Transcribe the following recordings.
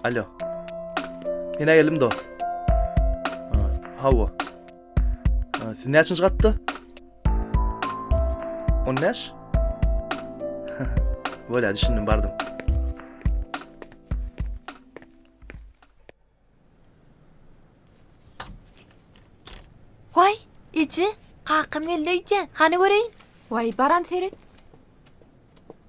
Alo. Men-ä geldim dost. Hawa. Siz näçinji gatda? 15? Bolýar, düşündim, bardym. Waý, eje, kakam geldi öýdýän. Hany göreýin. Waý, baran seret.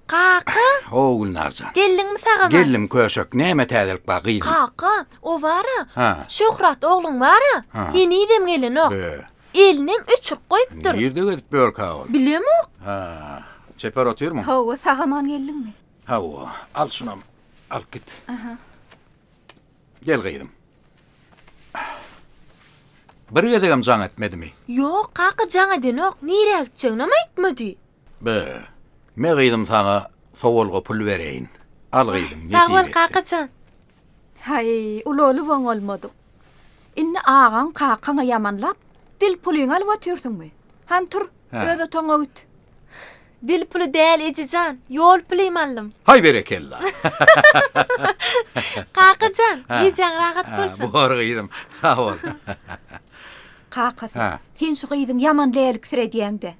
Kaka! O Gülnarjan. Geldiňmi sag-aman? Geldim köşek. Näme täzelik bar gyzym? Kaka, o bar-a. Ha. Şöhrat ogluň bar-a. Ha. Henizem gelenok. Be. Elinem öçürip goýupdyr. Nirde gezip ýörkä ol? Bilemok. Ha. Çeper otyrmyň? Hawa, sag-aman geldiňmi? Hawa, al şunam. Alyp git. Aha. Gel gyzym. Bir gezegem jaň etmedimi? Ýok, kaka jaň edenok. Nirä gitjeginem aýtmady. Be, me gyzym saňa sowalga pul bereýin. Al gyzym, nesip Sag bol etsin. kaka jan. Haý, ulalyp oňalmadyk. Indi agaň kakaňa ýamanlap, dil pulyňy alyp otyrsyňmy? Hany tur, öz otagyňa git. Dil puly däl eje jan, ýol pulym aldym. Haý berekella. Kaka jan, gijäň rahat bolsun. Bor gyzym, sag bol. Kakasy, sen şu gyzyň ýaman läliksiredýäň-dä.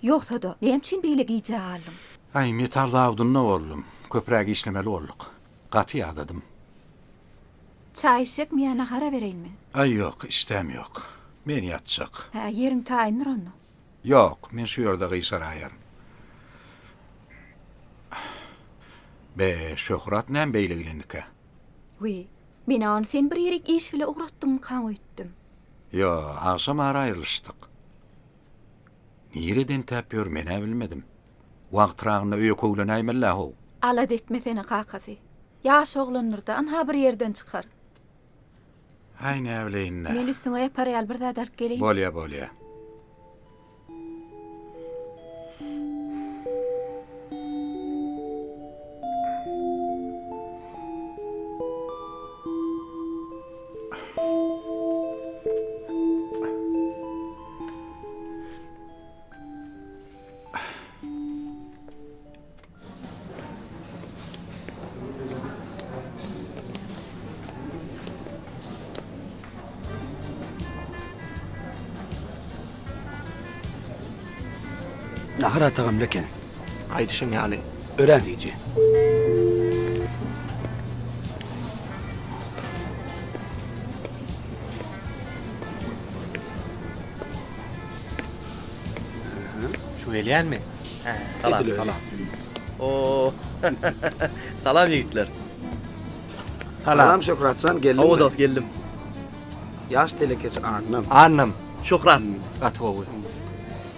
Ýogsa-da, näme üçin beýle gijä galdyň? Aý, metal zawodynda boldum. Köpräk işlemeli bolduk. Gaty ýadadym. Çaý içjekmi ýa nahara bereýinmi? Aý, ýok, işdäm ýok. Men ýatjak. Hä, ýeriň taýyndyr onda. Ýok, men şu ýerde gyşaraýaryn. Be, Şöhrat näme beýle gelendikä? Wiý, men-ä ony sen bir ýerik iş bile ugratdyňmykaň öýtdüm. Ýo, agşam ara aýrylyşdyk. Nirede entäp ýör, men-ä bilmedim. Wagtyragynda öýe köwlenäýmeli-dä how. Alada etmesene, kakasy. Ýaş oglandyr-da, ynha bir ýerden çykar. Aý, näbileýin-dä. Men üstüňe ýapar ýaly bir zat alyp geleýin. Bolýa, bolýa. Nahar tagamly eken. Aýdyşyň ýaly. Örän süýji. Şu gelýänmi? Salam, salam. Oo. Salam ýigitler. Salam Şöhratjan, geldiňmi? Hawa dost, geldim. Ýaş telekeçi Annam. Annam. Şöhrat. Gaty gowy.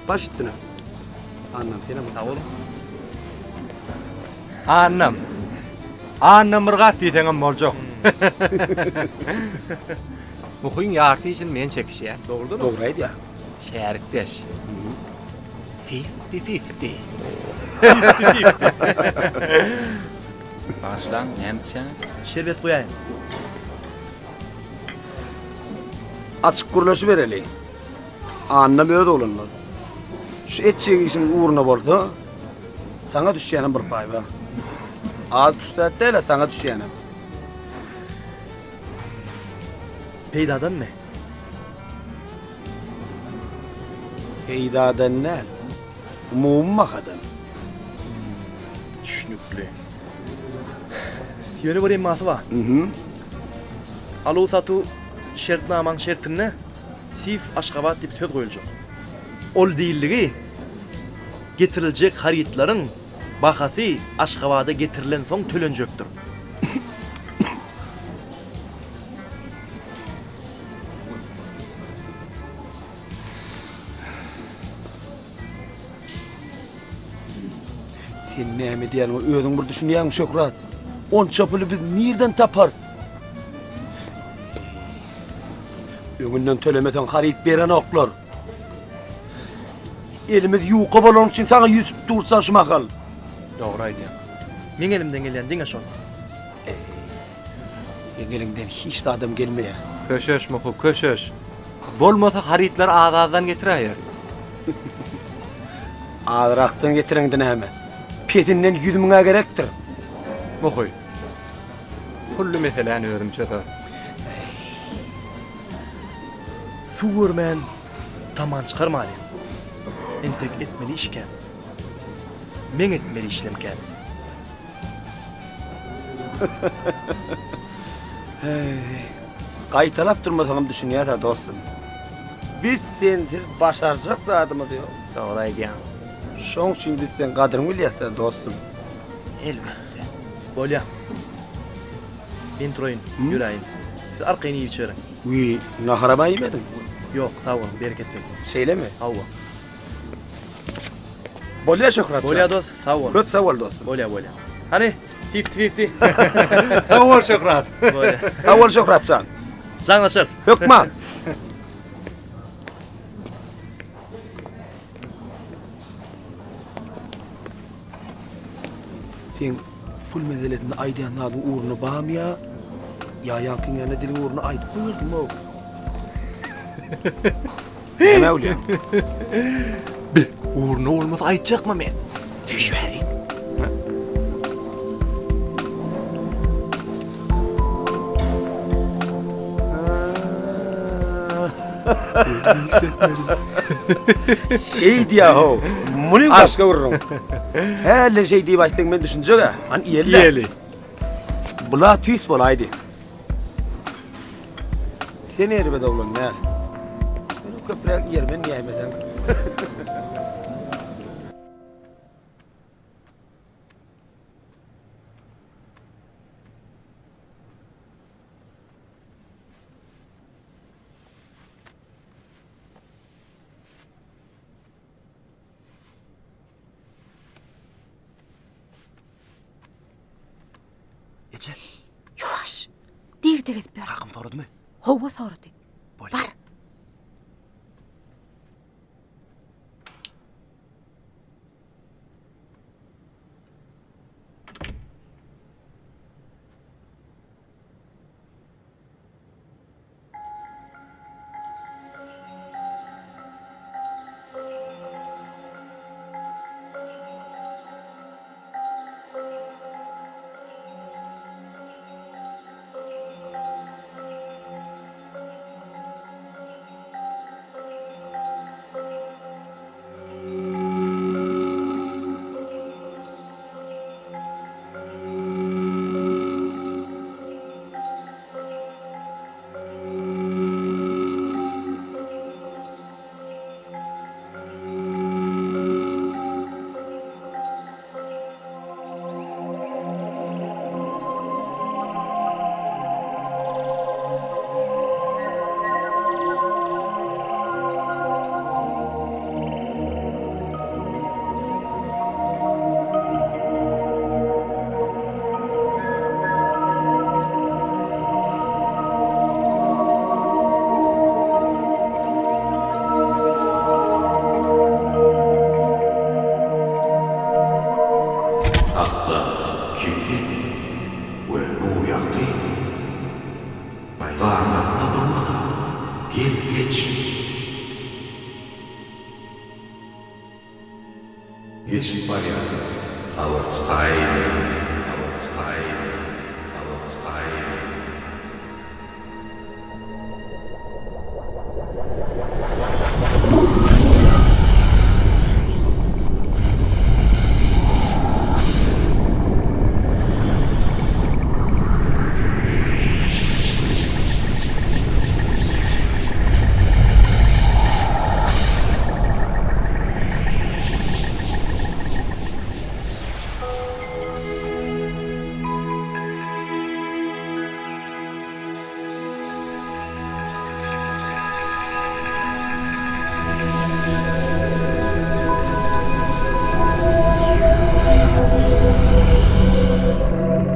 Baş üstüne. Annam, senem. Sag boluň. Annam. Annam bir gat diýseňem boljak. Muhyň ýarty işini men çekişýän. Dogrudanam. Dogry aýdýar. Şärikdeş. Fifty fifty. Bagyşlaň, näme içýäňiz? Şerbet guýaýyň. Açyk gürleşibereli. Annam öz oglundan. Şu etjek işiň ugruna bolsa, saňa düşýänem bir paý bar. Az küç zat däl-ä saňa düşýänem. Peýdadanmy? Peýdadan däl, umumy bahadan. Düşnükli. Ýöne bir emmasy bar. Aluw-satuw şertnamaň şertinde SIF Aşgabat diýip söz goýuljak. Ol diýildigi, getiriljek harytlaryň bahasy Aşgabada getirilensoň tölenjekdir. Sen näme diýýäniňe özüň bir düşünýäňmi, Şöhrat? Onça puly biz nirden taparys? Öňünden tölemeseň haryt berenoklar. Elimiz ýuka bolany üçin saňa ýüz tutup dursa şu mahal. Dogry aýdýaň. Meň elimden gelýän diňe şol. Seň eliňden hiç zadam gelmeýär. Köşeş, Muhy, köşeş. Bolmasa harytlary az-azdan getiräýer. Azrakdan getireňde näme? Pesinden 100 müňä gerekdir. Muhy. Pully meseläni özüm çözerin. Suw görmän taman çykarmaly. Entek etmeli iş kän. Meň etmeli işlem kän. Heý, gaýtalap durmasaňam düşünýäs-ä dostum. Biz sensiz başarjak zadymyz ýok. Dogry aýdýaň. Şoň üçin biz seň gadyryňy bilýäs-dä dostum. Elbetde. Bolýa. Men turaýyn, ýöräýin. Siz arkaýyn iýip içiberiň. Wiý, naharam-a iýmediň? Ýok, sag boluň, bereket bersin. Şeýlemi? Hawa. Bolýa Şöhrat jan. Bolýa dost, sag bol. Köp sag bol dostum. Bolýa, bolýa. Hany, fifty fifty. Sag bol Şöhrat. Bolýa. Sag bol Şöhrat jan. Jaňlaşarys. Hökman. Seň pul meselesinde aýdýan zadyň ugruna barmy ýa ýa ýaňkyň ýanynda diliň ugruna aýdyp goýberdiň-ow. Näme bolýar? Be, ugruna bolmasa aýtjakmy men? Düş bäri. Şeý diýýär-how. Muny başga gürrüň. Häli şeý diýip aýtsaň men düşünjek-ä. Hany iýeli-dä. Iýeli. Bula tüýs bolaýdy. Sen erbet oglan däl. Ýöne köpräk ýermen diýäýmeseň. Eje. Ýuwaş. Nirde gezip ýörsüň? Kakam soradymy? Hawa sorady. Bolýar. Bar. Sakla kim sen we Nurýagdy Garyndasyna durmada gel geç. Geçip barýan habar tutaýyn habar tutaýyn habar tutaýyn.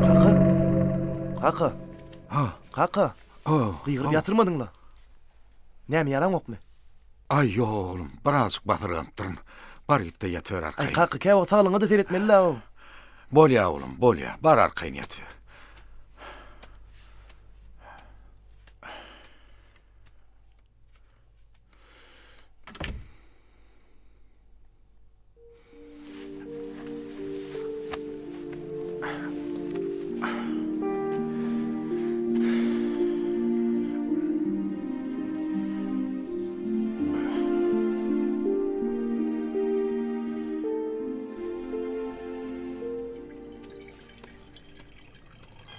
Kaka. Kaka. Ha. Kaka. Gygyryp ýatyrmadyň-la. Näme ýaraňokmy? Aý, ýok oglum, birazjyk basyrganypdyryn. Bar git-de ýatyber Aý, arkaýyn. kaka, käwagt saglygyňa-da seretmeli-la. Bolýa oglum, bolýa. Bar arkaýyn ýatyber.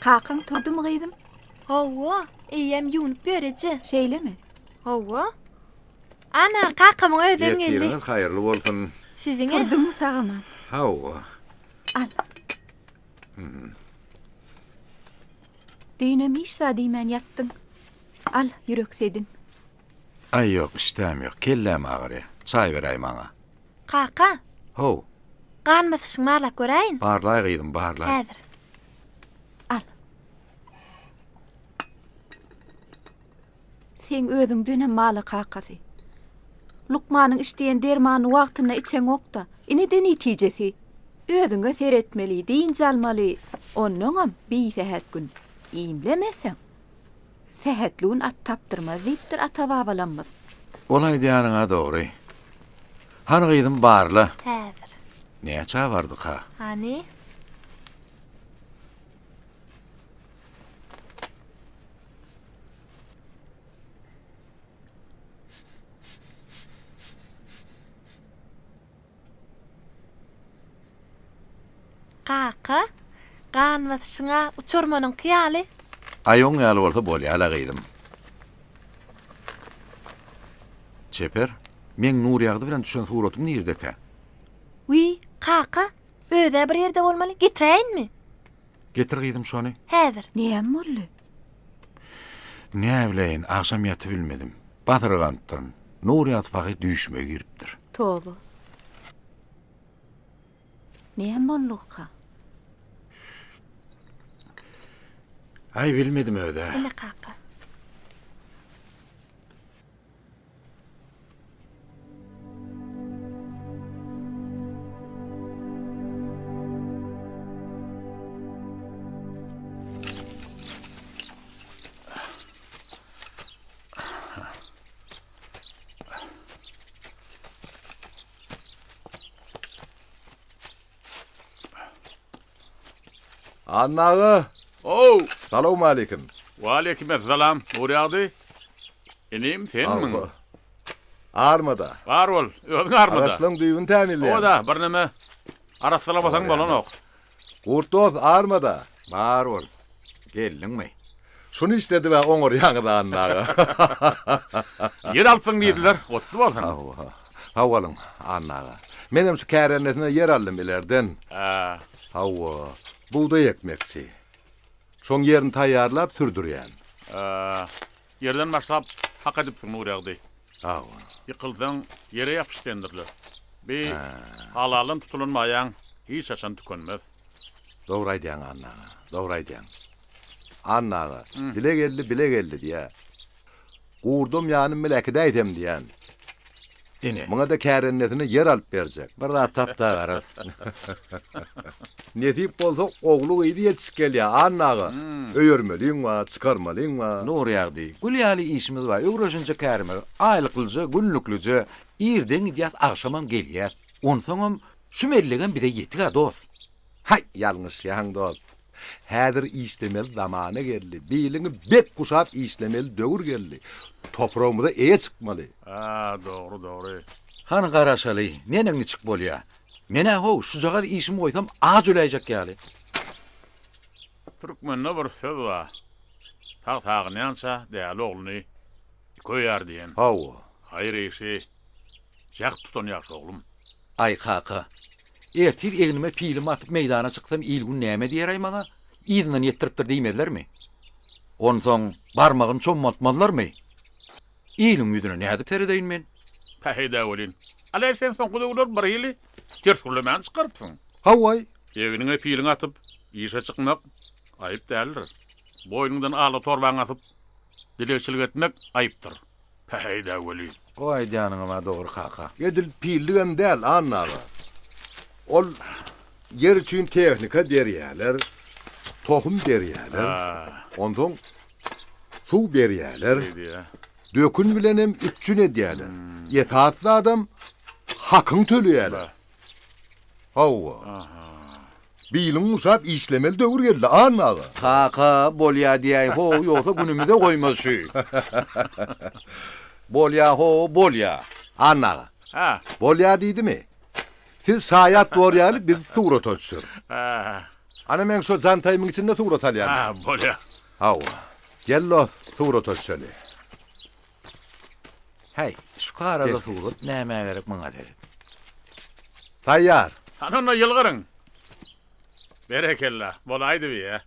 Kakaň turdumy gyzym? Hawa, eýýäm ýuwnup ýör eje. Şeýlemi? Hawa. Ana, kakamyň özem geldi. Ertiriňiz haýyrly bolsun. Siziňem. Turduňmy sag-aman? Hawa. Al. Düýnem hiç zat iýmän ýatdyň. Al, ýürek sedin. Aý ýok, işdäm ýok, kelläm agyrýar. Çaý beräý maňa. Kaka. How. Gan basyşyňy barlap göräýin. Barlaý gyzym, barlaý. Häzir. Al. Seň özüňdenem mala kakasy. Lukmanyň iç diýen dermanyny wagtynda içeňok-da, ine-de netijesi. Özüňe seretmeli, dynç almaly, onnoňam bisähet gün iýmlemeseň, sähetli gün at tapdyrmaz diýipdir ata-babalammyz. Ol aýdýanyň-a dogry. Hany gyzym barla. Häzir. Näçä bardyka? Hany? Kaka, gan basyşyň-a uçarmanyňky ýaly. Aý oň ýaly bolsa bolýa-la gyzym. Çeper, meň Nurýagdy bilen düşen suratym nirdekä? Wiý, kaka, öz-ä bir ýerde bolmaly, getiräýinmi? Getir gyzym şony. Häzir. Näme boldy? Näbileýin, agşam ýatybilmedim. Basyrganypdyryn. Nurýagdy pahyr düýşüme giripdir. Toba. Näme boldugyka? Aý, bilmedim öz-ä. Ine kaka. Anna aga! Ow! Salowmaleýkim! Waleýkim essalam, Nurýagdy. Inim, senmiň? Hawa. Armada. Bar bol, özüň armada. Agaçlaryň düýbüni tämizleýän. Hawa-da, birneme arassalamasaň bolanok. Gurt dost, armada. Bar bol. Geldiňmi? Şuny işledib-ä oňarýaňyz Anna aga. Ýer alypsyň diýdiler, gutly bolsun. Hawa. Sag boluň, Anna aga. Menem şu kärendesinä ýer aldym ilerden. Hä. Hawa, bugdaý ekmekçi. Şoň ýerini taýýarlap sürdürýän. Hä. Ýerden başlap hak edipsiň Nurýagdy. Hawa. Ýykylsaň, ýere ýapyş diýendirler. Bi halaldan tutulan maýaň hiç haçan tükenmez. Dogry aýdýaň Anna aga, dogry aýdýaň. Anna aga, dile geldi, bile geldi diýýä. Gurdam ýanym bile äkidäýsem diýýän. Ine. Muňa-da kärendesinä ýer alyp berjek. Bir zat tap-da garaz. Nesip bolsa ogly-gyzy ýetişip gelýä, Anna aga. Öýermeliň bar, çykarmalyň bar. Nurýagdy, gül ýaly işimiz bar, öwreşinje kärimiz, aýlyklyja, günlüklije, irden gidýäs, agşamam gelýäs. Onsoňam şu mellegem bize ýetig-ä, dost. Haý, ýalňyşýaň, dost. Häzir işlemeli zamana geldi. Biliňi bek guşap işlemeli döwür geldi. Topragymyza eýe çykmaly. Hä, dogry, dogry. Hany garaşaly, neneň niçik bolýa. Men-ä how, şujagaz işimi goýsam aç öläýjek ýaly. Türkmende bir söz bar. Tagt agynýança däli ogluny köýer diýen. Hawa. Haýyr işi jäht tutan ýagşy oglum. Aý kaka, ertir egnime pilimi atyp meýdana çyksam il-gün näme diýer-aý maňa? Yzyndan ýetdiripdir diýmezlermi? Onsoň barmagyny çommaltmazlarmy? Iliň ýüzüne nädip seredeýin men? Päheý-dä welin, Aleý sen soňky döwürler birhili ters gürlemäni çykarypsyň. Hawa-aý. Egniňe piliňi atyp, işe çykmak aýyp däldir. Boýnuňdan ala torbaňy asyp, dilegçilik etmek aýypdyr. Päheý-dä welin. O aýdýanyňam-a dogry kaka. Edil pilligem däl, Anna aga. Ol ýer üçin tehnika berýäler, tohum berýäler, onsoň suw berýäler, dökün bilenem üpjün edýäler. Esasy zadam hakyň töleýäler. Hawa. Biliňi guşap işlemeli döwür geldi, Anna aga. Kaka, bolýa diýäý how, ýogsa günümize goýmaz şu. Bolýa how, bolýa. Anna aga. Hä. Bolýa diýdimi? Siz şaýat bor ýaly bizi surata düşür. Hä. Ana meň şo jantaýymyň içinde surat alýan. Hä, bolýa. Hawa. Gel dost, surata düşeli. Häý, şu karada surat nämä gerek muňa seret. Taýýar. Hany onda ýylgyryň. Berekella, bolaýdy bi-ä.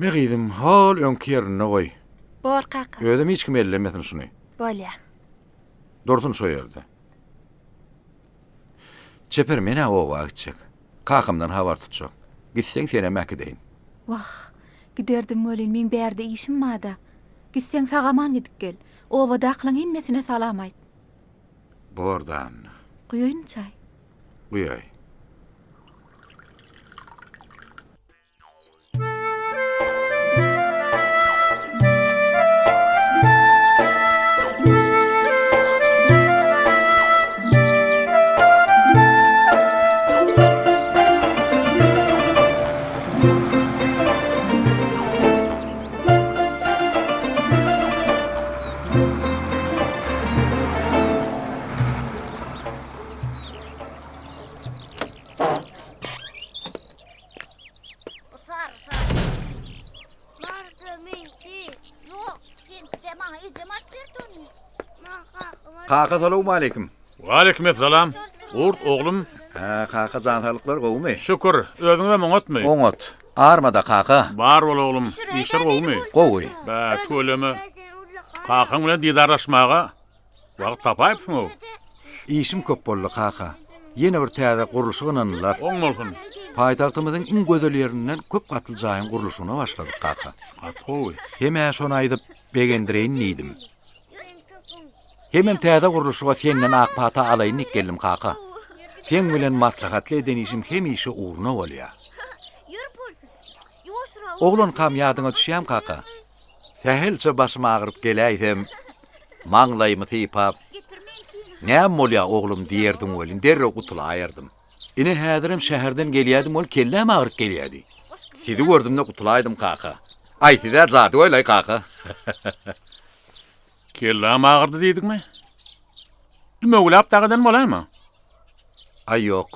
Me gyzym, hol öňki ýerinde goý. Bor kaka. Özem hiç kim ellemesin şuny. Bolýa. Dursun şo ýerde. Çeper men-ä oba gitjek. Kakamdan habar tutjak. Gitseň senem äkideýin. Wah, giderdim welin meň bärde işim bar-da. Gitseň sag-aman gidip gel. Obadakylaň hemmesine salam aýt. Bor-da Anna. Guýaýynmy çaý? Guýaý. Kaka salowmaleýkim. Waleýkim essalam. Gurt oglum. Hä, kaka jan saglyklar gowumy? Şükür, özüňizem oňatmy? Oňat. Armada kaka. Bar bol oglum. Işler gowumy? Gowy. Bä, tüweleme. Kakaň bilen didarlaşmaga Wagt tapaýypsyň-ow. Işim köp boldy, kaka. Ýene bir täze gurluşyk ynandylar. Oň bolsun. Paýtagtymyzyň iň gözel ýerinden köp gatly jaýyň gurluşygyna başladyk, kaka. Gaty gowy. Hem-ä şony aýdyp, begendireýin diýdim. Hemem täze gurluşyga senden ak pata alaýyn diýip geldim, kaka. Seň bilen maslahatly eden işim hemişe ugruna bolýar. Oglankam ýadyňa düşýämi, kaka? Sähelçe başym agyryp geläýsem, maňlaýymy sypap, Näme bolýa, oglum diýerdiň welin, derrew gutulaýardym. Ine, häzirem şäherden gelýärdim welin, kelläm agyryp gelýärdi. Sizi gördüm-de gutulaýdym, kaka. Aý, siz-ä jadygöý-laý, kaka. Kelläm agyrdy diýdiňmi? Dümewläp dagy eden bolaýma? Aý ýok.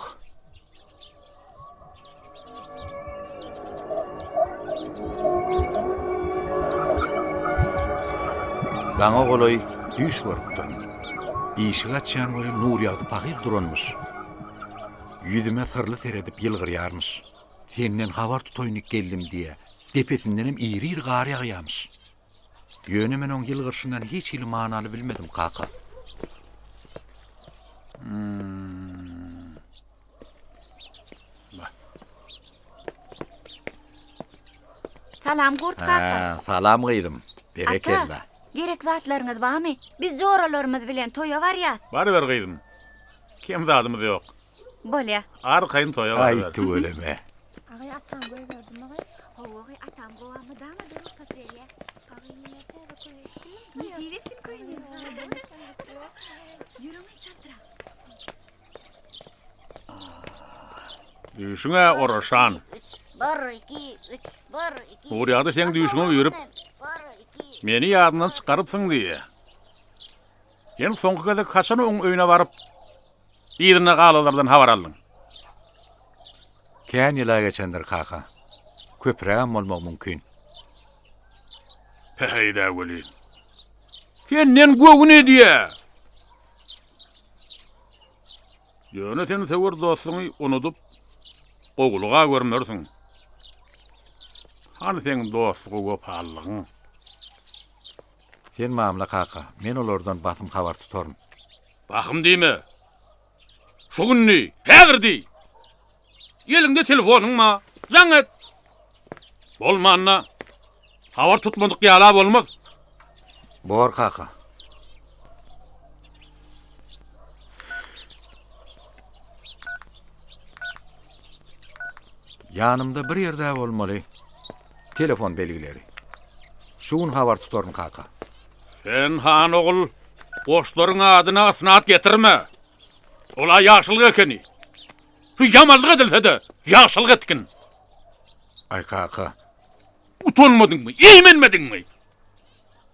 Daňa golaý düýş görüpdirin. Işigi açýan welin Nurýagdy pahyr duranmyş. Ýüzüme syrly seredip ýylgyrýarmyş. Senden habar tutaýyn geldim diýýä. Depesindenem iri-iri gar ýagýarmyş. Ýöne men oň ýylgyrşyndan hiç hili many alybilmedim, kaka. Salam Gurt kaka. Hä, salam gyzym. Berekella. Ata, gerek zatlaryňyz barmy? Biz joralarymyz bilen toýa barýas. Baryber gyzym. Kem zadymyz ýok. Bolýa. Arkaýyn toýa Aý, baryber. tüweleme. Agaý atam goýberdimi agaý? Hawa agaý atam gowa mydama bir rugsat berýä. Agaý men täze köýnek Nesip etsin köýnek. Ýörüň çaltrak. Düýşüň-ä oraşan. Nurýagdy seň düýşüňe girip, meni ýadyndan çykarypsyň diýýä. Sen soňky gezek haçan oň öýüne baryp, Yzynda galanlardan habar aldyň. Kän ýyl-a geçendir, kaka. Köprägem bolmagy mümkin. Päheý-dä welin. Senden göwün edýä. Ýöne sen söwer dostuňy unudyp, gowulyga görmersiň. Hany seň dostluga wepalylygyň? Sen mamla, kaka. Men olardan basym habar tutaryn. Bahym diýme. Şu gün diý, häzir diý. Eliňde telefonyň bar, jaň et. Bolmanda habar tutmadyk ýala bolmaz. Bor kaka. Ýanymda bir ýerde bolmaly telefon belgileri. Şu gün habar tutaryn kaka. Sen han ogul, goşlaryň adyna ysnat getirme. Ol-a ýagşylyk ekeni. Şu ýamanlyk edilse-de, ýagşylyk etgin. Aý kaka. Utanmadyňmy, eýmenmediňmi?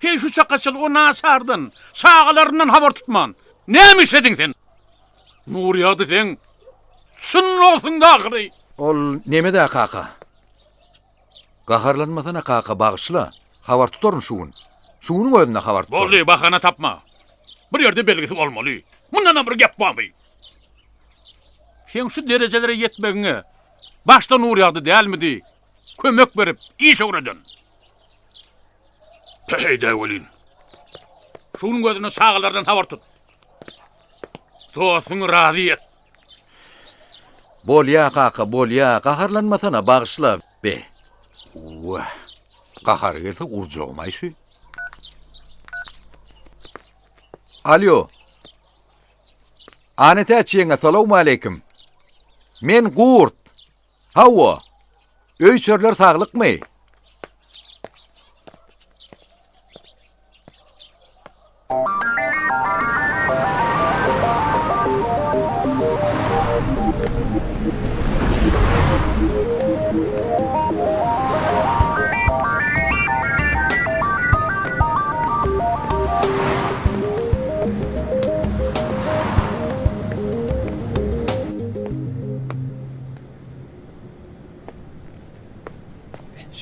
Heý şu çaka çenli o naçardan, çagalaryndan habar tutman, näme işlediň sen? Nurýagdy seň çyn dostuňdy ahyry. Ol neme-dä kaka? Gaharlanmasana kaka bagyşla, habar tutaryn şu gün. Şu günüň özünde habar tutaryn. Boldy, bahana tapma. Bir ýerde belgisi bolmaly. Mundanam bir gep barmy? Seň şu derejelere ýetmegiňe başda Nurýagdy dälmidi kömek berip, iş öwreden? Päheý-dä welin. Şu günüň özünde çagalardan habar tut. Dostuňy razy et. Bolýa kaka, bolýa, gaharlanmasana, bagyşla. Be. Wah. Gahary gelse urjagym-aý şu. Alýo. Anetäç ýeňňe salowmaleýkim. Men Gurt. Hawa. Öý-çörler saglykmy?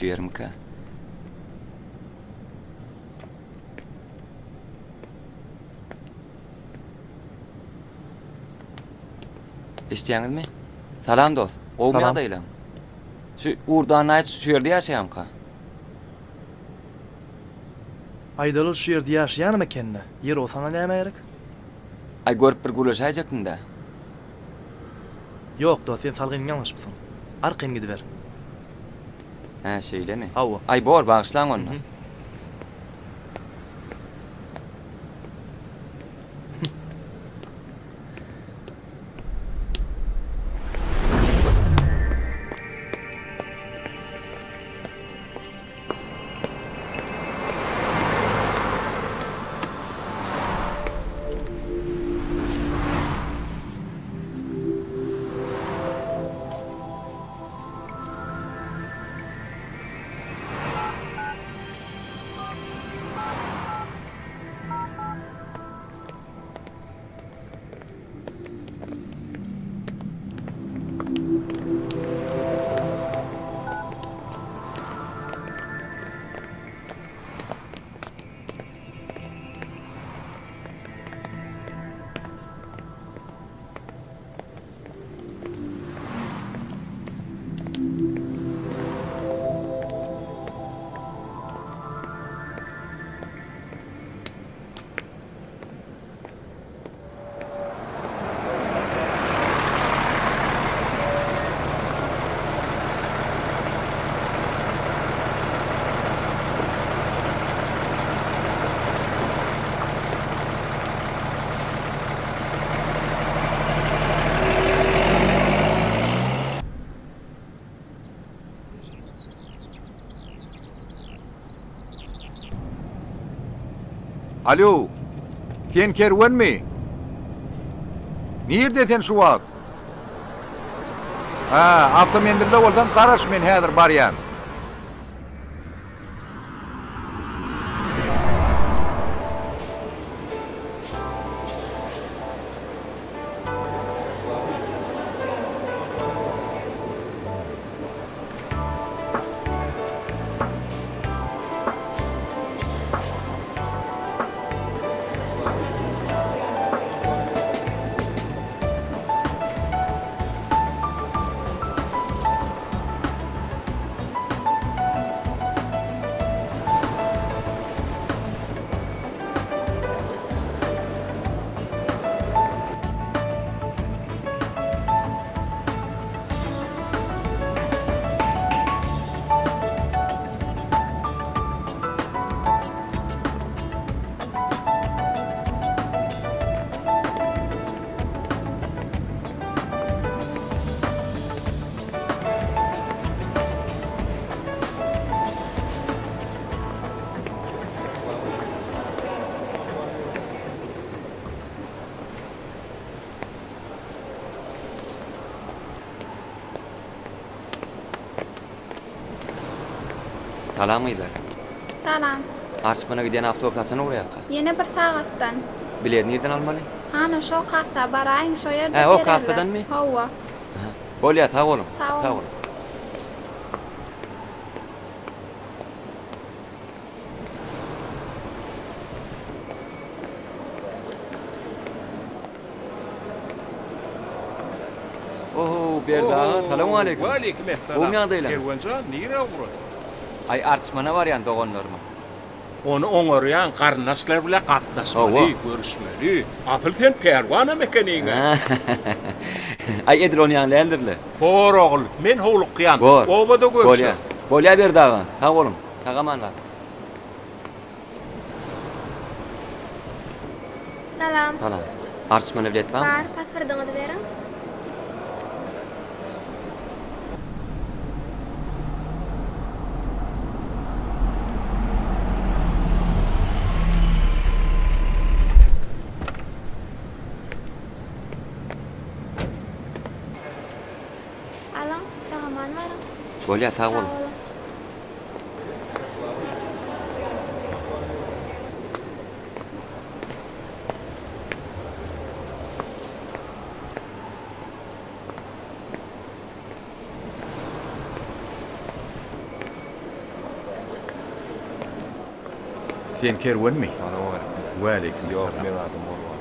Şu ýermikä? Eşidýäňizmi? Salam dost. Gowumy ýagdaýlaň? Şu Ugurdan aýt şu ýerde ýaşaýamyka? Aýdaly şu ýerde ýaşaýanam ekende. Ýeri o saňa nämä gerek? Aý görüp bir gürleşäýjekdim-dä. Ýok dost sen salgyny ýalňyşypsyň. Arkaýyn gidiber. Hä şeýlemi? Hawa. Aý bor bagyşlaň onda. Alo, sen Kerwenmi? Nirde sen şu wagt? Hä, awtomenzilde bolsaň garaş men häzir barýan. Salam gyzlar. Salam. Arçmana gidýän awtobus haçan ugraýarka? Ýene bir sagatdan. Bilet nirden almaly? Hana şo kassa baraýyň şo ýerde Hä, o bererler. kassadanmy? Hawa. Aha. Bolýar, sag boluň. Sag boluň. Sag boluň. Oho, Berdi aga, salowmaleýkim. Waleýkim essalam. Gowmy ýagdaýlaň? Kerwenjan, nirä ugradyň? Aý, Arçmana barýan doganlaryma. Ony oňarýaň, garyndaşlar bile gatnaşmaly, görüşmeli. Asyl sen pälwanam ekeniň-ä. Aý, edil ony ýaly däldir-le. Bor ogul, men howlukýan. Bor. Obada Bolýa. görüşeris. Bolýa Berdi aga, sag boluň. Sag-aman gal. Salam. Salam. Arçmana bilet barmy? Bar, pasportyňyzy beriň. Alyň, sag-aman baryň. Bolýar, sag boluň. Sag boluň. Sen kerwenmi? Salowmaleýkim. Waleýkim Ýok, essalam. meň adym Gurban.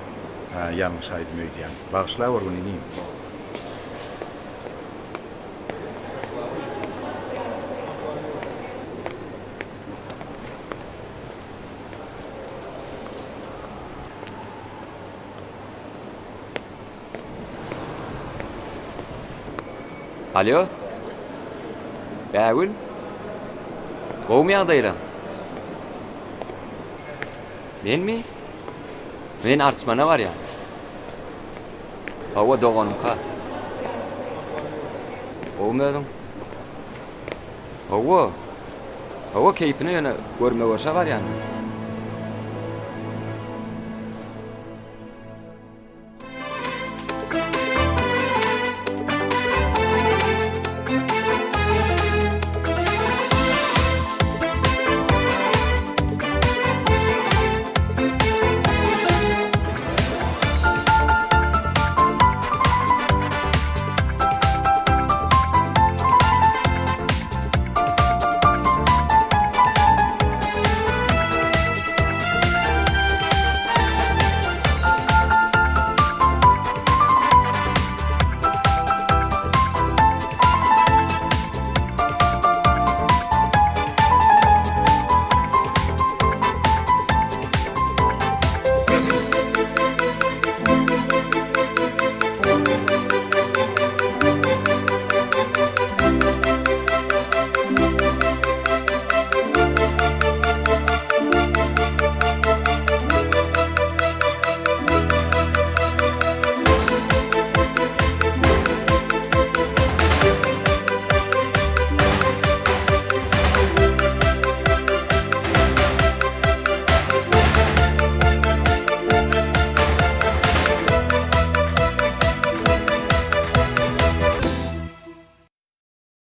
Hä, ýalňyş aýdym öýdýän. Bagyşlawor gün inim. Alýo. Bägül. Gowumy ýagdaýlaň? Menmi? Men Arçmana barýan. Hawa, doganymka. Gowumy özüň? Hawa. Hawa, keýpine ýöne görme-görşe barýan men.